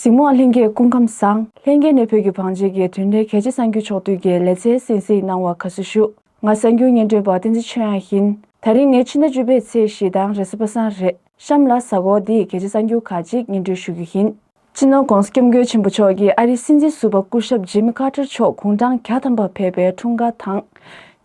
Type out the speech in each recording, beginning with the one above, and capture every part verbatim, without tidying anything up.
གཟིགས་མོ་བ་ལྷན་རྒྱས་སྐུ་ཁམས་བཟང་། ལྷན་རྒྱས་ནས་བོད་ཀྱི་བང་མཛོད་ཀྱི་དོན་ལས་གལ་ཆེ་གསར་འགྱུར་ཕྱོགས་བསྡུས་ཀྱི་ལེ་ཚན་གསན་གཟིགས་གནང་བར་དགའ་བསུ་ཞུ། ང་གསར་འགྱུར་སྙན་སྒྲོན་པ་བསྟན་འཛིན་ཆོས་དབྱངས་ཡིན། ད་རིང་ནི་ཕྱི་ཟླ་བཅུ་པའི་ཚེས་བཞི་དང་རེས་གཟའ་པ་སངས་རེད། གཤམ་ལ་གཟའ་འཁོར་འདིའི་གལ་ཆེ་གསར་འགྱུར་ཁག་ཅིག་སྙན་སྒྲོན་ཞུ་རྒྱུ་ཡིན། སྤྱི་ནོར་༧གོང་ས་༧སྐྱབས་མགོན་ཆེན་པོ་མཆོག་གིས་ཨ་རིའི་སྲིད་འཛིན་ཟུར་པ་སྐུ་ཞབས་ཇི་མི་ཁ་ཏར་མཆོག་དགུང་གྲངས་བརྒྱ་ཐམ་པར་ཕེབས་པའི་འཁྲུངས་སྐར་དང་།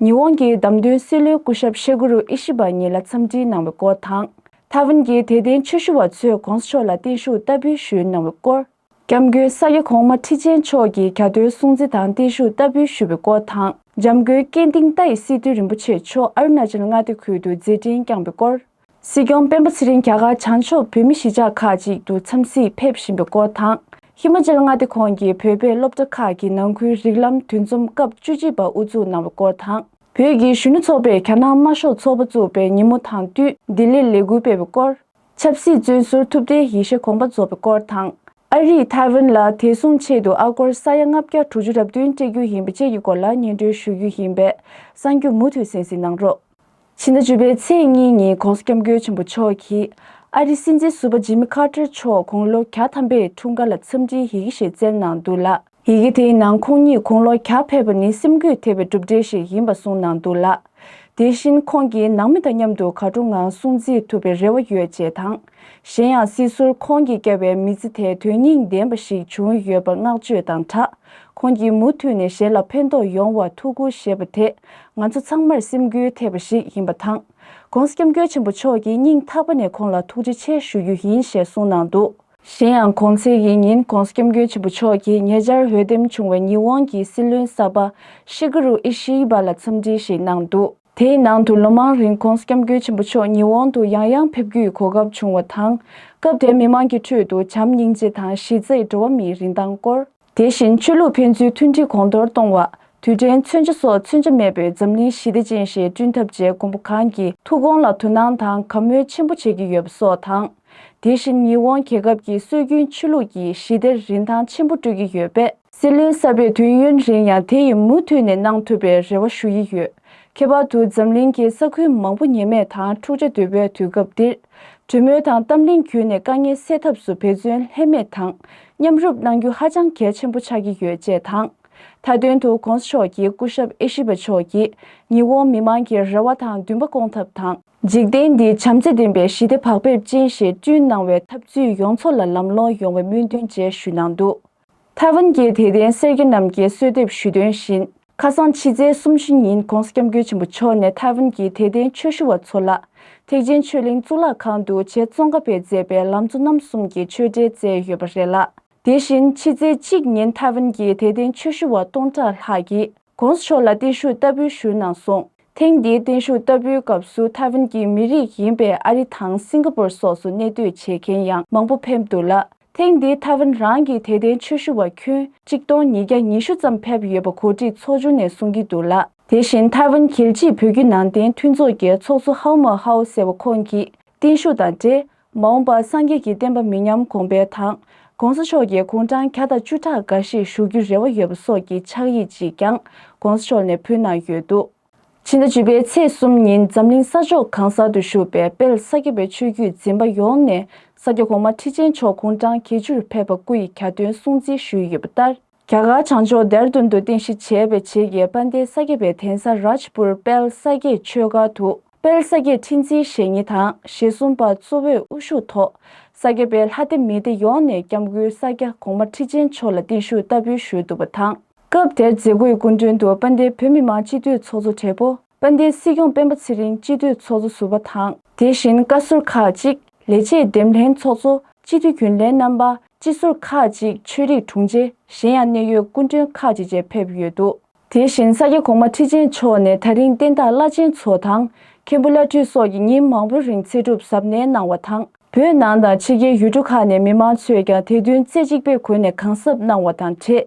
ཉི་ཧོང་གི་བདམས་ཐོན་སྲིད་བློན་སྐུ་ཞབས་ཤེ་གུ་རུ་ཨི་ཤི་བ་གཉིས་ལ་འཚམས་འདྲི་གནང་བའི་སྐོར་དང་། ཐའེ་ཝན་གྱི་དད་ལྡན་ཆོས་ཞུ་བ་ཚོས་༧གོང་ས་མཆོག་ལ་བརྟན་བཞུགས་བསྟར་འབུལ་ཞུས་གནང་བའི་སྐོར།༧སྐྱབས་མགོན་ས་སྐྱ་གོང་མ་ཁྲི་ཆེན་མཆོག་གིས་གྱ་སྟོན་སྲུང་བརྩི་དང་བརྟན་བཞུགས་བསྟར་འབུལ་ཞུས་པའི་སྐོར་དང་། འཇམ་མགོན་ཀེན་ཏིང་ཏཱའི་སི་ཏུའི་རིན་པོ་ཆེ་མཆོག་ཨ་རུ་ན་ཅལ་མངའ་སྡེ་ཁུལ་དུ་མཛད་འཕྲིན་བསྐྱངས་པའི་སྐོར། སྲིད་སྐྱོང་སྤེན་པ་ཚེ་རིང་རྒྱ་གར་བྱང་ཕྱོགས་བོད་མི་གཞིས་ཆགས་ཁག་ཅིག་ཏུ་འཚམས་གཟིགས་ཕེབས་བཞིན་པའི་སྐོར་དང་། ཧི་མ་ཅལ་མངའ་སྡེ་ཁོངས་ཀྱི་བོད་པའི་སློབ་གྲྭ་ཁག་གི་ནང་ཁུལ་རིགས་ལམ་འདུ་འཛོམས་སྐབས་བཅུ་གཅིག་པ་དབུ་འཛུགས་གནང་བའི་སྐོར་དང་། བོད་ཀྱི་གཞོན་ནུ་ཚོགས་པས་རྒྱ་ནག་དམར་ཤོག་ཚོགས་པ་བཙུགས་པའི་ཉིན་མོ་དང་བསྟུན་ལྡི་ལིར་ལས་འགུལ་སྤེལ་བའི་སྐོར། ཆབ་སྲིད་བཙོན་ཟུར་ཐུབ་བསྟན་ཡེ་ཤེས་དགོངས་པ་རྫོགས་པའི་སྐོར་དང་། ཨ་རིས་ཐའེ་ཝན་ལ་བདེ་སྲུང་ཆེད་དུ་ཨ་སྒོར་ས་ཡ་ལྔ་བརྒྱ་དྲུག་ཅུ་རེ་བདུན་སྤྲད་རྒྱུ་ཡིན་པ་བཅས་ཀྱི་སྐོར་ལ་སྙན་སྒྲོན་ཞུ་རྒྱུ་ཡིན་པས། གསར་འགྱུར་མུ་མཐུད་གསན་གཟིགས་གནང་རོགས། ཕྱི་ཟླ་བཅུ་པའི་ཚེས་གཉིས་ཉིན་༧གོང་ས་༧སྐྱབས་མགོན་ཆེན་པོ་མཆོག་གིས་ཨ་རིའི་སྲིད་འཛིན་ཟུར་པ་ཇི་མི་ཁ་ཏར་མཆོག་དགུང་ལོ་བརྒྱ་ཐམ་པའི་འཁྲུངས་སྐར་ལ་འཚམས་འདྲིའི་ཡི་གེ་ཞིག་བསྩལ་གནང་འདུག་ལ། ཡི་གེ་དེའི་ནང་ཁོང་ཉིད་དགུང་ལོ་བརྒྱ་ཕེབས་པ་ནི་སེམས་འགུལ་ཐེབས་པའི་གྲུབ་འབྲས་ཤིག་ཡིན་པ་གསུངས་གནང་འདུག་ལ། དེ་བཞིན་ཁོང་གིས་ནང་མི་དང་མཉམ་དུ་དགའ་སྤྲོ་ངང་སྲུང་བརྩི་ཐུབ་པའི་རེ་བ་ཡོད་ཅེས་དང་། གཞན་ཡང་སྲིད་ཟུར་ཁོང་གིས་བསྐྱལ་བའི་མི་ཚེ་དེ་དོན་སྙིང་ལྡན་པ་ཞིག་བྱུང་ཡོད་པར་བསྔགས་བརྗོད་དང་སྦྲགས། ཁོང་གིས་མུ་མཐུད་ནས་གཞན་ལ་ཕན་ཐོགས་ཡོང་བར་ཐུགས་ཁུར་བཞེས་པ་དེ་ང་ཚོ་ཚང་མར་སེམས་འགུལ་ཐེབས་པ་ཞིག་ཡིན་པ་དང་། ༧གོང་ས་༧སྐྱབས་མགོན་ཆེན་པོ་མཆོག་གིས་སྙིང་ཐག་པ་ནས་ཁོང་ལ་ཐུགས་རྗེ་ཆེ་ཞུ་རྒྱུ་ཡིན་ཞེས་གསུངས་གནང་འདུག་གཞན་ཡང་གོང་ཚེས་ཀྱི་ཉིན་༧གོང་ས་༧སྐྱབས་མགོན་ཆེན་པོ་མཆོག་གིས་ཉེ་ཆར་འོས་འདེམས་བྱུང་བའི་ཉི་ཧོང་གི་སྲིད་བློན་གསར་པ་ཤི་གུ་རུ་ཨི་ཤི་བ་ལ་འཚམས་འདྲི་ཞིག་གནང་འདུག་དེའི་ནང་དུ་ལོ་མང་རིང་༧གོང་ས་༧སྐྱབས་མགོན་ཆེན་པོ་མཆོག་ཉི་ཧོང་དུ་ཡང་ཡང་ཕེབས་རྒྱུའི་གོ་སྐབས་བྱུང་བ་དང་། སྐབས་དེར་མི་མང་གི་ཁྲོད་དུ་བྱམས་སྙིང་རྗེ་དང་གཞི་རྩའི་འགྲོ་བ་མིའི་རིན་ཐང་སྐོར། དེ་བཞིན་ཆོས་ལུགས་ཕན་ཚུན་མཐུན་སྒྲིལ་གོང་མཐོར་གཏོང་བ། རྡུལ་ཕྲན་མཚོན་ཆ་སོགས་མཚོན་ཆ་མེད་པའི་འཛམ་གླིང་ཞི་བདེ་ཅན་ཞིག་བསྐྲུན་ཐབས་ཆེད་མགོན་པོ་གང་གི་ཐུགས་དགོངས་ལ་དོ་སྣང་དང་དགའ་མོས་ཆེན་པོ་བྱེད་ཀྱི་ཡོད་པ་སོགས་དང་། དེ་བཞིན་ཉི་ཧོང་རྒྱལ་ཁབ་ཀྱི་སྲོལ་རྒྱུན་ཆོས་ལུགས་ཀྱི་ཞི་བདེར་རིན་ཐང་ཆེན་པོ་སྤྲོད་ཀྱི་ཡོད་པས། སྲིད་བློན་གསར་པས་དུས་ཡུན་རིང་ཡང་དེ་ཡི་མུ་མཐུད་ནས་གནང་ཐུབ་པའི་རེ་བ་ཞུ་ཡི་ཡོད། ཁྱད་པར་དུ་འཛམ་གླིང་གི་ས་ཁུལ་མང་པོ་ཉེས་མེད་དང་འཁྲུག་ཆ་དོད་པོའི་དུས་སྐབས་འདིར། གྲོས་མོལ་དང་གཏམ་གླེང་བརྒྱུད་ནས་དཀའ་ངལ་སེལ་ཐབས་སུ་འབད་བརྩོན་ལྷད་མེད་དང་མཉམ་རུབ་གནང་རྒྱུ་ཧ་ཅང་གལ་ཆེན་པོ་ཆགས་ཀྱི་ཡོད་ཅེས་དང་། མཐའ་དོན་དུ་༧གོང་ས་མཆོག་གིས་སྐུ་ཞབས་ཨེ་ཤི་བ་མཆོག་གིས་ཉི་ཧོང་མི་མང་གི་རེ་བ་དང་འདུན་པ་སྐོང་ཐབས་དང་། འཇིག་རྟེན་འདི་བྱམས་བརྩེ་ལྡན་པའི་ཞི་བདེ་བག་ཕེབས་ཅན་ཞིག་བསྐྲུན་གནང་བའི་འཐབ་རྩོད་ཡོངས་རྫོགས་ལ་ལམ་ལྷོང་ཡོང་བའི་སྨོན་འདུན་བཅས་ཞུས་གནང་འདུག་ཐའེ་ཝན་གྱི་དད་ལྡན་སེར་སྐྱ་རྣམས་ཀྱིས་གསོལ་འདེབས་ཞུས་དོན་བཞིན། ཁ་སང་ཕྱི་ཚེས་སུམ་ཅུ་ཉིན་༧གོང་ས་༧སྐྱབས་མགོན་ཆེན་པོ་མཆོག་ནས་ཐའེ་ཝན་གྱི་དད་ལྡན་ཆོས་ཞུ་བ་ཚོ་ལ། ཐེག་ཆེན་ཆོས་གླིང་གཙུག་ལག་ཁང་དུ་རྗེ་ཙོང་ཁ་པས་མཛད་པའི་ལམ་གཙོ་རྣམ་གསུམ་གྱི་ཆོས་འབྲེལ་བསྩལ་ཡོད་པ་རེད་ལ། དེ་བཞིན་ཕྱི་ཚེས་གཅིག་ཉིན་ཐའེ་ཝན་གྱི་དད་ལྡན་ཆོས་ཞུ་བ་སྟོང་ཕྲག་ལྷག་གིས་༧གོང་ས་མཆོག་ལ་བརྟན་བཞུགས་བསྟར་འབུལ་ཞུས་གནང་སོང་། ཐེངས་འདིའི་བརྟན་བཞུགས་བསྟར་འབུལ་སྐབས་སུ་ཐའེ་ཝན་གྱི་མི་རིགས་ཡིན་པའི་ཨ་རི་དང་སིང་ག་པུར་སོགས་སུ་གནས་སྡོད་བྱེད་མཁན་ཡང་མང་པོ་ཕེབས་འདུག་ལ། ཐེངས་འདིའི་ཐའེ་ཝན་རང་གི་དད་ལྡན་ཆོས་ཞུ་བ་ཁྱོན་གཅིག་སྟོང་ཉིས་བརྒྱ་ཉི་ཤུ་ཙམ་ཕེབས་ཡོད་པ་གོ་སྒྲིག་ཚོགས་ཆུང་ནས་གསུང་གི་འདུག་ལ། དེ་བཞིན་ཐའེ་ཝན་རྒྱལ་སྤྱིའི་བོད་བརྒྱུད་ནང་བསྟན་མཐུན་ཚོགས་ཀྱི་ཚོགས་གཙོ་ཧའོ་མ་ཧའོ་ཟེར་བ་ཁོང་གིས་བརྟན་བཞུགས་དང་འབྲེལ། མ་འོངས་པར་སངས་རྒྱས་ཀྱི་བསྟན་པ་མི་ཉམས་གོང་འཕེལ་དང་།༧གོང་ས་མཆོག་གིས་དགུང་གྲངས་བརྒྱ་དང་བཅུ་ཕྲག་འགའ་ཞིག་བཞུགས་རྒྱུའི་རེ་བ་ཡོད་པ་སོགས་ཀྱི་ཕྱག་ཡིག་ཅིག་ཀྱང་༧གོང་ས་མཆོག་ནས་ཕུལ་གནང་ཡོད་འདུག་ཕྱི་ཟླ་བཅུ་པའི་ཚེས་གསུམ་ཉིན་འཛམ་གླིང་ས་ཕྱོགས་གང་སར་དུ་བཞུགས་པའི་དཔལ་ས་སྐྱ་པའི་ཆོས་བརྒྱུད་འཛིན་པ་ཡོངས་ནས་ས་སྐྱ་གོང་མ་ཁྲི་ཆེན་མཆོག་དགུང་གྲངས་བརྒྱད་ཅུར་ཕེབས་པ་སྐུ་ཡི་གྱ་སྟོན་སྲུང་བརྩི་ཞུས་ཡོད་པ་ལྟར། རྒྱ་གར་བྱང་ཕྱོགས་ལྡེར་ལྡུན་དུ་རྟེན་གཞི་བྱས་པའི་བྱེས་ཀྱི་དཔལ་ལྡན་ས་སྐྱ་པའི་གདན་ས་རཱཇ་པུར་དཔལ་ས་སྐྱའི་ཆོས་སྒར་དུ། དཔལ་ས་སྐྱའི་ཁྲི་འཛིན་ཞེ་གཉིས་དང་ཞེ་གསུམ་པ་གཙོ་བོས་དབུ་བཞུགས་ཐོག་ས་སྐྱ་པའི་ལྷ་སྡེ་མི་སྡེ་ཡོངས་ནས་སྐྱབས་མགོན་ས་སྐྱ་གོང་མ་ཁྲི་ཆེན་མཆོག་ལ་བརྟན་བཞུགས་བསྟར་འབུལ་ཞུས་འདུག་པ་དང་། སྐབས་དེར་མཛད་སྒོའི་སྐུ་མགྲོན་དུ་དཔལ་ལྡན་བོད་མི་མང་སྤྱི་འཐུས་ཚོགས་གཙོ་སྦྲེལ་པོ། དཔལ་ལྡན་སྲིད་སྐྱོང་སྤེན་པ་ཚེ་རིང་སྤྱི་འཐུས་ཚོགས་གཙོ་ཟུར་པ་དང་། དེ་བཞིན་བཀའ་ཟུར་ཁག་ཅིག་ལས་བྱེད་འདེམས་ལྷན་ཚོགས་གཙོ། སྤྱི་འཐུས་རྒྱུན་ལས་རྣམ་པ། སྤྱི་ཟུར་ཁག་ཅིག་ཆོས་རིག་དྲུང་ཆེ། གཞན་ཡང་གནད་ཡོད་སྐུ་མགྲོན་ཁག་ཅིག་བཅས་ཕེབས་ཡོད་འདུག་དེ་བཞིན་ས་སྐྱ་གོང་མ་ཁྲི་ཆེན་མཆོག་ནས་ད་རིང་བསྟན་བདག་བླ་ཆེན་ཚོ་དང་། མཁན་པོ་བླ་སྤྲུལ་སོགས་ཀྱིས་ཉིན་མང་པོའི་རིང་ཚེ་སྒྲུབ་གཟབ་ནན་གནང་བ་དང་། བོད་ནང་དང་ཕྱི་རྒྱལ་ཡུལ་གྲུ་ཁག་ནས་མི་མང་ཚོས་ཀྱང་དད་འདུན་རྩེ་གཅིག་པའི་སྒོ་ནས་གང་གཟབ་གནང་བ་དང་འབྲེལ།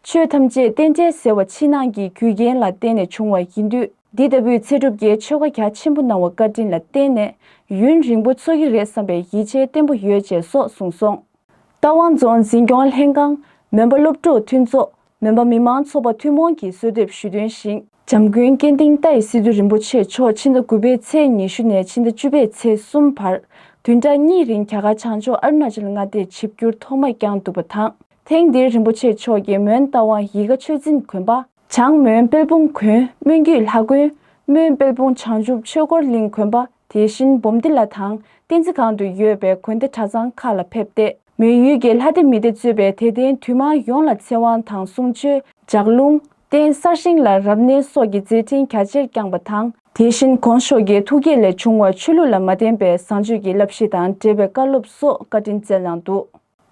ཆོས་ཐམས་ཅད་རྟེན་འབྲེལ་ཟེར་བ་ཕྱི་ནང་གི་རྒྱུ་རྐྱེན་ལ་བརྟེན་ནས་བྱུང་བ་ཡིན་དུས། འདི་ལྟ་བུའི་ཚེ་སྒྲུབ་ཀྱི་ཆོ་ག་རྒྱ་ཆེན་པོ་གནང་བ་བཀའ་དྲིན་ལ་བརྟེན་ནས་ཡུན་རིང་པོ་འཚོ་གི་རེད་བསམ་པའི་ཡིད་ཆེས་བརྟན་པོ་ཡོད་ཅེས་སོགས་གསུངས་སོང་། རྟ་དབང་རྫོང་འཛིན་སྐྱོང་ལྷན་ཁང་། མོན་པ་སློབ་ཕྲུག་མཐུན་ཚོགས། མོན་པ་མི་མང་ཚོགས་པ་ཐུན་མོང་གིས་གསོལ་འདེབས་ཞུས་དོན་བཞིན། འཇམ་མགོན་ཀེན་ཏིང་ཏའི་སི་ཏུ་རིན་པོ་ཆེ་མཆོག་ཕྱི་ཟླ་དགུ་པའི་ཚེས་ཉི་ཤུ་ནས་ཕྱི་ཟླ་བཅུ་པའི་ཚེས་གསུམ་བར། བདུན་ཕྲག་གཉིས་རིང་རྒྱ་གར་བྱང་ཕྱོགས་ཨ་རུ་ན་ཅལ་མངའ་སྡེར་ཆིབས་བསྒྱུར་ཐོག་མ་བསྐྱངས་འདུག་པ་དང་། ཐེངས་འདིར་རིན་པོ་ཆེ་མཆོག་གིས་མོན་རྟ་དབང་ཡིད་དགའ་ཆོས་འཛིན་དགོན་པ། བྱང་མོན་དཔལ་སྤུངས་དགོན། མོན་གྱི་ལྷ་དགོན། མོན་དཔལ་སྤུངས་བྱང་ཆུབ་ཆོས་འཁོར་གླིང་དགོན་པ། དེ་བཞིན་སྦོམ་ཏི་ལ་དང་བསྟན་འཛིན་སྒང་དུ་ཡོད་པའི་དགོན་སྡེ་གྲྭ་ཚང་ཁག་ལ་ཕེབས་ཏེ། མོན་ཡུལ་གྱི་ལྷ་སྡེ་མི་སྡེ་གཙོས་པའི་དད་ལྡན་འདུས་མང་ཡོངས་ལ་ཚེ་དབང་དང་གསུང་ཆོས། ལྗགས་ལུང་། རྟེན་གསར་བཞེངས་ལ་རབ་གནས་སོགས་ཀྱི་མཛད་འཕྲིན་རྒྱ་ཆེར་བསྐྱངས་པ་དང་། དེ་བཞིན་གོང་ཞོགས་ཀྱི་ཐུགས་བསྐྱེད་ལས་བྱུང་བ་ཆོས་ལུགས་ལ་མ་བརྟེན་པའི་བཟང་སྤྱོད་ཀྱི་བསླབ་གཞི་དང་འབྲེལ་བའི་བཀའ་སློབ་སོགས་བཀའ་དྲིན་སྩལ་གནང་འདུག་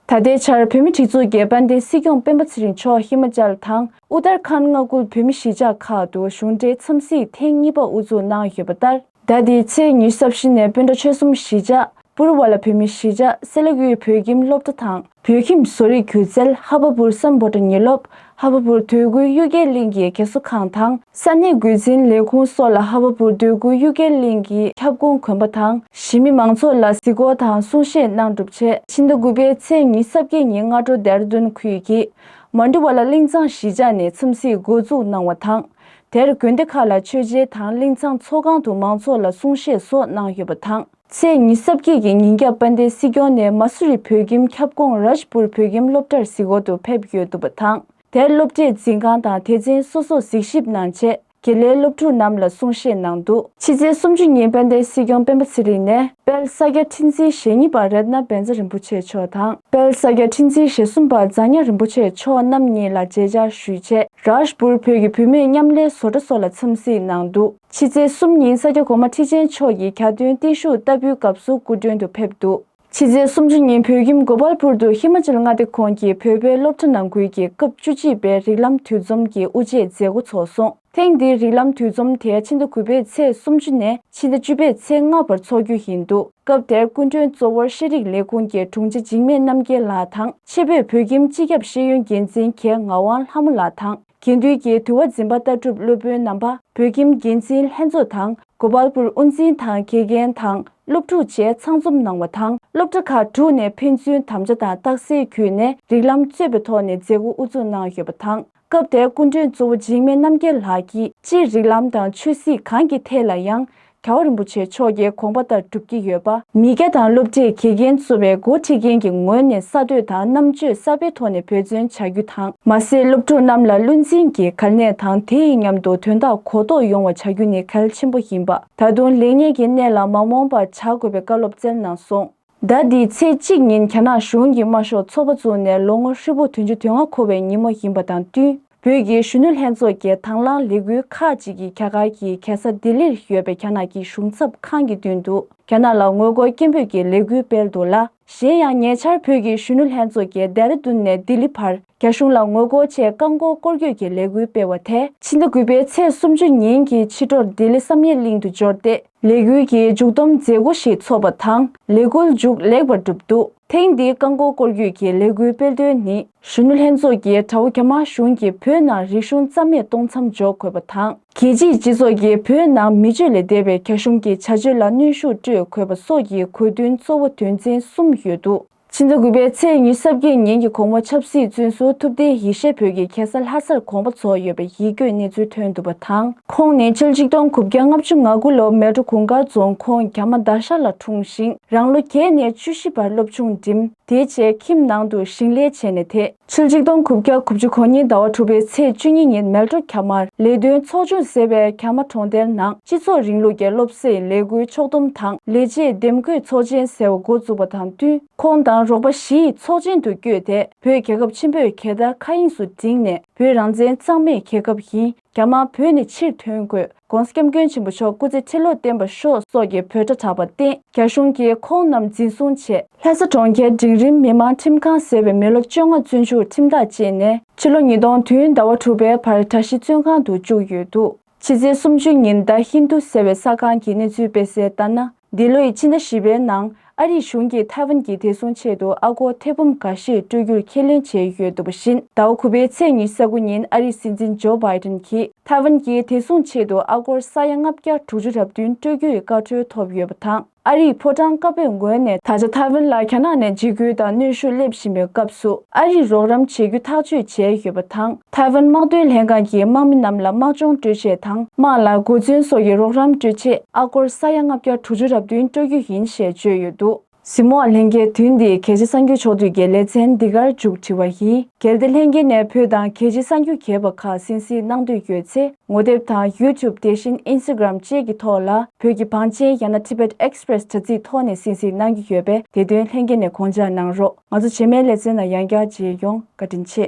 ད་ལྟའི་ཆར་བོད་མིའི་སྒྲིག་འཛུགས་ཀྱི་དཔལ་ལྡན་སྲིད་སྐྱོང་སྤེན་པ་ཚེ་རིང་མཆོག་ཧི་མ་ཅལ་དང་ཨུ་ཏར་ཁཱན་མངའ་ཁུལ་བོད་མིའི་གཞིས་ཆགས་ཁག་ཏུ་གཞུང་འབྲེལ་འཚམས་གཟིགས་ཐེངས་གཉིས་པ་དབུ་འཛུགས་གནང་ཡོད་པ་ལྟར། ཟླ་འདིའི་ཚེས་ཉི་ཤུ་རྩ་བཞི་ནས་སྤུན་ཟླ་ཆོལ་གསུམ་གཞིས་ཆགས་པུར་ཝ་ལ་བོད་མིའི་གཞིས་ཆགས་སེ་ལ་ཀུའི་བོད་ཁྱིམ་སློབ་གྲྭ་དང་། བོད་ཁྱིམ་བཟོ་རིག་སྒྱུ་རྩལ་ཧ་བ་པུར་སམ་བྷོ་ཊ་ཉིན་སློབ། ཧ་བ་པུར་འདོད་རྒུའི་གཡུལ་རྒྱལ་གླིང་གི་རྒས་གསོ་ཁང་དང་། ས་གནས་འགོ་འཛིན་ལས་ཁུངས་སོགས་ལ་ཧ་བ་པུར་འདོད་རྒུའི་གཡུལ་རྒྱལ་གླིང་གི་ཁྱབ་ཁོངས་དགོན་པ་དང་། གཞིས་མི་མང་ཚོགས་ལ་གཟིགས་སྐོར་དང་གསུང་བཤད་གནང་གྲུབ་རྗེས། ཕྱི་ཟླ་དགུ་པའི་ཚེས་ཉི་ཤུ་རྩ་བརྒྱད་ཉིན་སྔ་དྲོ་ལྡེ་ར་ལྡུན་ཁུལ་གྱི་མན་ཌི་ཝ་ལ་གླིང་ཚང་གཞིས་ཆགས་ནས་འཚམས་གཟིགས་འགོ་འཛུགས་གནང་བ་དང་། དེར་དགོན་སྡེ་ཁག་ལ་མཆོད་མཇལ་དང་གླིང་ཚང་ཚོགས་ཁང་དུ་མང་ཚོགས་ལ་གསུང་བཤད་སོགས་གནང་ཡོད་པ་དང་། ཚེས་ཉི་ཤུ་རྩ་བརྒྱད་ཀྱི་ཉིན་རྒྱབ་དཔལ་ལྡན་སྲིད་སྐྱོང་ནས་མ་སུ་རི་བོད་ཁྱིམ་ཁྱབ་ཁོངས་རཱཇ་པུར་བོད་ཁྱིམ་སློབ་གྲྭར་གཟིགས་སྐོར་དུ་ཕེབས་ཡོད་འདུག་པ་དང་། དེར་སློབ་གྲྭའི་འཛིན་ཁང་དང་སྡེ་ཚན་སོ་སོར་གཟིགས་ཞིབ་གནང་རྗེས། དགེ་ལས་སློབ་ཕྲུག་རྣམས་ལ་གསུང་བཤད་གནང་འདུག་ཕྱི་ཚེས་སུམ་ཅུ་ཉིན་དཔལ་ལྡན་སྲིད་སྐྱོང་སྤེན་པ་ཚེ་རིང་ནས་དཔལ་ས་སྐྱ་ཁྲི་འཛིན་ཞེ་གཉིས་པ་རཏྣ་བཛྲ་རིན་པོ་ཆེ་མཆོག་དང་། དཔལ་ས་སྐྱ་ཁྲི་འཛིན་ཞེ་གསུམ་པ་ཛ་ཉ་རིན་པོ་ཆེ་མཆོག་རྣམ་གཉིས་ལ་མཇལ་བཅར་ཞུས་རྗེས། རཱཇ་པུར་བོད་ཀྱི་བུད་མེད་མཉམ་ལས་བཟོ་གྲྭ་སོགས་ལ་འཚམས་གཟིགས་གནང་འདུག་ཕྱི་ཚེས་གསུམ་ཉིན་ས་སྐྱ་གོང་མ་ཁྲི་ཆེན་མཆོག་གིས་གྱ་སྟོན་བརྟན་བཞུགས་བསྟར་འབུལ་སྐབས་སུ་སྐུ་མགྲོན་དུ་ཕེབས་འདུག་ཕྱི་ཚེས་སུམ་ཅུ་ཉིན་བོད་ཁྱིམ་གོ་པལ་པུར་དུ་ཧི་མ་ཅལ་མངའ་སྡེ་ཁོངས་ཀྱི་བོད་པའི་སློབ་གྲྭ་ནང་ཁུལ་གྱི་སྐབས་བཅུ་གཅིག་པའི་རིགས་ལམ་དུས་འཛོམས་ཀྱི་དབུ་འབྱེད་མཛད་སྒོ་ཚོགས་སོང་། ཐེངས་འདིའི་རིགས་ལམ་དུས་འཛོམས་དེ་ཕྱི་ཟླ་དགུ་པའི་ཚེས་སུམ་ཅུ་ནས་ཕྱི་ཟླ་བཅུ་པའི་ཚེས་ལྔ་བར་འཚོགས་རྒྱུ་ཡིན་འདུག་སྐབས་དེར་སྐུ་མགྲོན་གཙོ་བོར་ཤེས་རིག་ལས་ཁུངས་ཀྱི་དྲུང་ཆེ་འཇིགས་མེད་རྣམ་རྒྱལ་ལགས་དང་། ཆེད་ཕེབས་བོད་ཁྱིམ་སྤྱི་ཁྱབ་ཤེས་ཡོན་འགན་འཛིན་རྒན་ངག་དབང་ལྷ་མོ་ལགས་དང་། དགེ་འདུན་གྱི་འདུལ་བ་འཛིན་པ་ལྟ་གྲུབ་སློབ་དཔོན་རྣམ་པ། བོད་ཁྱིམ་འགན་འཛིན་ལྷན་ཚོགས་དང་། གོ་པལ་པུར་དབུ་འཛིན་དང་དགེ་རྒན་དང་། སློབ་ཕྲུག་བཅས་ཚང་འཛོམས་གནང་བ་དང་། སློབ་གྲྭ་ཁག་དྲུག་ནས་ཕན་ཚུན་དམ་བཅའ་དང་རྟགས་གསལ་བརྒྱུད་ནས་རིགས་ལམ་གཙོས་པའི་ཐོག་ནས་མཛད་སྒོ་དབུ་འཛུགས་གནང་ཡོད་པ་དང་། སྐབས་དེར་སྐུ་མགྲོན་གཙོ་བོ་འཇིགས་མེད་རྣམ་རྒྱལ་ལགས་ཀྱིས། སྤྱིར་རིགས་ལམ་དང་ཆོས་སྲིད་གང་གི་ཐད་ལ་ཡང་། རྒྱལ་བ་རིན་པོ་ཆེ་མཆོག་གི་དགོངས་པ་ལྟར་སྒྲུབ་ཀྱི་ཡོད་པ། མི་སྐྱ་དང་སློབ་གྲྭའི་དགེ་རྒན་གཙོ་བའི་འགོ་ཁྲིད་མཁན་གྱི་ངོས་ནས་གསར་གཏོད་དང་རྣམ་དཔྱོད་གསར་པའི་ཐོག་ནས་འབད་བརྩོན་བྱ་རྒྱུ་དང་། མ་ཟད་སློབ་ཕྲུག་རྣམས་ལ་བློ་འཛིན་གྱི་གལ་གནད་དང་། དེ་ཡི་མཉམ་དུ་དོན་དག་གོ་རྟོགས་ཡོང་བ་བྱ་རྒྱུ་ནི་གལ་ཆེན་པོ་ཡིན་པ། ད་དུང་ལེགས་ཉེས་ཀྱི་གནས་ལ་མ་རྨོངས་པར་བྱ་དགོས་པའི་བཀའ་སློབ་སྩལ་གནང་སོང་། ཟླ་འདིའི་ཚེས་གཅིག་ཉིན་རྒྱ་ནག་གཞུང་གིས་དམར་ཤོག་ཚོགས་པ་བཙུགས་ནས་ལོ་ངོ་ཧྲིལ་པོ་བདུན་ཅུ་དོན་ལྔ་འཁོར་བའི་ཉིན་མོ་ཡིན་པ་དང་བསྟུན། བོད་ཀྱི་གཞོན་ནུ་ལྷན་ཚོགས་ཀྱི་དང་བླངས་ལས་འགུལ་ཁག་ཅིག་གིས་རྒྱ་གར་གྱི་རྒྱལ་ས་ལྡི་ལིར་ཡོད་པའི་རྒྱ་ནག་གི་གཞུང་ཚབ་ཁང་གི་མདུན་དུ་རྒྱ་ནག་ལ་ངོ་རྒོལ་སྐད་འབོད་ཀྱི་ལས་འགུལ་སྤེལ་འདུག་ལ། གཞན་ཡང་ཉེ་ཆར་བོད་ཀྱི་གཞོན་ནུ་ལྷན་ཚོགས་ཀྱིས་ལྡེ་ར་ལྡུན་ནས་ལྡི་ལི་བར་རྒྱ་གཞུང་ལ་ངོ་རྒོལ་ཆེད་རྐང་འཁོར་སྐོར་སྐྱོད་ཀྱི་ལས་འགུལ་སྤེལ་བ་དེ། ཕྱི་ཟླ་དགུ་པའི་ཚེས་སུམ་ཅུ་ཉིན་གྱི་ཕྱི་དྲོར་ལྡི་ལི་བསམ་ཡས་གླིང་དུ་འབྱོར་ཏེ། ལས་འགུལ་གྱི་མཇུག་བསྡོམས་མཛད་སྒོ་ཞིག་ཚོགས་པ་དང་། ལས་འགུལ་མཇུག་ལེགས་པར་གྲུབ་འདུག་ཐེངས་འདིའི་རྐང་འཁོར་སྐོར་སྐྱོད་ཀྱི་ལས་འགུལ་སྤེལ་དོན་ནི། གཞོན་ནུ་ལྷན་ཚོགས་ཀྱིས་དགྲ་བོ་རྒྱ་དམར་གཞུང་གིས་བོད་ནང་རིག་གཞུང་རྩ་མེད་གཏོང་མཚམས་འཇོག་དགོས་པ་དང་། རྒྱལ་སྤྱིའི་སྤྱི་ཚོགས་ཀྱིས་བོད་ནང་མི་སྤྱོད་ལས་འདས་པའི་རྒྱ་གཞུང་གི་བྱ་སྤྱོད་ལ་གནོན་ཤུགས་སྤྲོད་དགོས་པ་སོགས་ཀྱི་དགོས་འདུན་གཙོ་བོ་དོན་ཚན་གསུམ་ཡོད་འདུག་ཕྱི་ཟླ་དགུ་པའི་ཚེས་ཉི་ཤུ་རྩ་བརྒྱད་ཉིན་གྱི་དགོང་མོ་ཆབ་སྲིད་བཙོན་ཟུར་ཐུབ་བསྟན་ཡེ་ཤེས་བོད་ཀྱི་རྒྱལ་ས་ལྷ་སར་དགོངས་པ་རྫོགས་ཡོད་པའི་ཡིད་སྐྱོའི་གནས་ཚུལ་ཐོན་འདུག་པ་དང་། ཁོང་ནི་ཕྱི་ལོ་ཆིག་སྟོང་དགུ་བརྒྱ་ལྔ་བཅུ་ང་དགུ་ལོར་མལ་གྲོ་གུང་དཀར་རྫོང་ཁོངས་རྒྱ་མ་མདའ་ཤར་ལ་འཁྲུངས་ཤིང་། རང་ལོ་བརྒྱད་ནས་བཅུ་བཞི་བར་སློབ་ཆུང་འགྲིམ། དེའི་རྗེས་ཁྱིམ་ནང་དུ་ཞིང་ལས་བྱས་ནས་དེ། ཕྱི་ལོ་ཆིག་སྟོང་དགུ་བརྒྱ་དགུ་བཅུ་གོ་གཉིས་ཟླ་བ་དྲུག་པའི་ཚེས་བཅུ་གཉིས་ཉིན་མལ་གྲོ་རྒྱ་མར་ལས་དོན་ཚོགས་ཆུང་ཟེར་བའི་རྒྱ་མ་གྲོང་རྡལ་ནང་སྤྱི་ཚོགས་རིང་ལུགས་ཀྱི་སློབ་གསོའི་ལས་འགུལ་ཕྱོགས་བསྡོམས་དང་ལས་བྱེད་འདེམས་བསྐོའི་ཚོགས་ཆེན་ཟེར་བ་འགོ་བཙུགས་པ་དང་བསྟུན། ཁོང་དང་རོགས་པ་བཞི་ཡིས་ཚོགས་ཆེན་དུ་བསྐྱོད་དེ། བོད་རྒྱལ་ཁབ་ཆེན་པོས་རྒྱལ་དར་མཁའ་དབྱིངས་སུ་བསྒྲེངས་ནས། བོད་རང་བཙན་གཙང་མའི་རྒྱལ་ཁབ་ཡིན། རྒྱ་དམར་བོད་ནས་ཕྱིར་ཐོན་དགོས། ༸གོང་ས་༸སྐྱབས་མགོན་ཆེན་པོ་མཆོག་སྐུ་ཚེ་ཁྲི་ལོར་བརྟན་པར་ཤོག་སོགས་ཀྱི་འབོད་སྒྲ་གྲགས་པར་བརྟེན། རྒྱ་གཞུང་གིས་ཁོང་རྣམས་འཛིན་བཟུང་བྱས། ལྷ་ས་གྲོང་ཁྱེར་འབྲིང་རིམ་མི་མང་ཁྲིམས་ཁང་ཟེར་བའི་མི་ལོ་བཅོ་ལྔ་བཙོན་འཇུག་ཁྲིམས་ཐག་བཅད་ནས། ཕྱི་ལོ་ཉིས་སྟོང་བདུན་ཟླ་བ་དྲུག་པའི་བར་གྲྭ་བཞི་བཙོན་ཁང་དུ་བཅུག་ཡོད་འདུག་ཕྱི་ཚེས་སུམ་ཅུ་ཉིན་The Hindu ཟེར་བའི་གསར་ཁང་གིས་གནས་ཚུལ་སྤེལ་གསལ་ལྟར་ན། འདི་ལོའི་ཕྱི་ཟླ་བཞི་པའི་ནང་ཨ་རིའི་གཞུང་གིས་ཐའེ་ཝན་གྱི་བདེ་སྲུང་ཆེད་དུ་ཨ་སྒོར་ཐེར་འབུམ་འགའ་ཤས་སྤྲོད་རྒྱུར་ཁས་ལེན་བྱས་ཡོད་འདུག་པ་བཞིན། ཟླ་བ་དགུ་པའི་ཚེས་ཉི་ཤུ་རྩ་དགུ་ཉིན་ཨ་རིའི་སྲིད་འཛིན་ཇོ་བྷའི་ཏན་གྱིས་ཐའེ་ཝན་གྱི་བདེ་སྲུང་ཆེད་དུ་ཨ་སྒོར་ས་ཡ་ལྔ་བརྒྱ་དྲུག་ཅུ་རེ་བདུན་སྤྲོད་རྒྱུའི་བཀའ་འཁྲོལ་ཐོབ་ཡོད་པ་དང་། ཨ་རིའི་ཕོ་བྲང་དཀར་པོའི་ངོས་ནས་ད་ཆ་ཐའེ་ཝན་ལ་རྒྱ་ནག་ནས་འཇིགས་སྐུལ་དང་གནོན་ཤུགས་སླེབས་བཞིན་པའི་སྐབས་སུ། ཨ་རིས་རོགས་རམ་བྱེད་རྒྱུ་ཐག་གཅོད་བྱས་ཡོད་པ་དང་། ཐའེ་ཝན་དམག་དོན་ལྷན་ཁང་གིས་དམག་མི་རྣམས་ལ་དམག་སྦྱོང་སྤྲོད་ཆེད་དང་། དམག་ལ་གོ་མཚོན་སོགས་ཀྱི་རོགས་རམ་སྤྲོད་ཆེད་ཨ་སྒོར་ས་ཡ་ལྔ་བརྒྱ་དྲུག་ཅུ་རེ་བདུན་སྤྲོད་རྒྱུ་ཡིན་ཞེས་བརྗོད་ཡོད་འདུག་གཟིགས་མོ་བ་ལྷན་རྒྱས། དུས་འདིའི་གལ་ཆེ་གསར་འགྱུར་ཕྱོགས་བསྡུས་ཀྱི་ལེ་ཚན་འདི་གར་མཇུག་སྒྲིལ་བ་ཡིན། གལ་ཏེ་ལྷན་རྒྱས་ནས་བོད་དང་གལ་ཆེ་གསར་འགྱུར་གྱེས་པ་ཁག་གསན་གཟིགས་གནང་འདོད་ཡོད་ཚེ། ངོ་དེབ་དང་ཡུ་ཊུབ་དེ་བཞིན་ཨིན་སི་ཊ་གྷི་རམ་བཅས་ཀྱི་ཐོག་ལ་བོད་ཀྱི་བང་ཆེན་ཡང་ན་Tibet Express་དྲ་ཚིགས་ཐོག་ནས་གསན་གཟིགས་གནང་གི་ཡོད་པས། དེ་དོན་ལྷན་རྒྱས་ནས་དགོངས་འཇགས་གནང་རོགས། ང་ཚོ་རྗེས་མའི་ལེ་ཚན་ནང་ཡང་བསྐྱར་མཇལ་ཡོང་། བཀའ་དྲིན་ཆེ།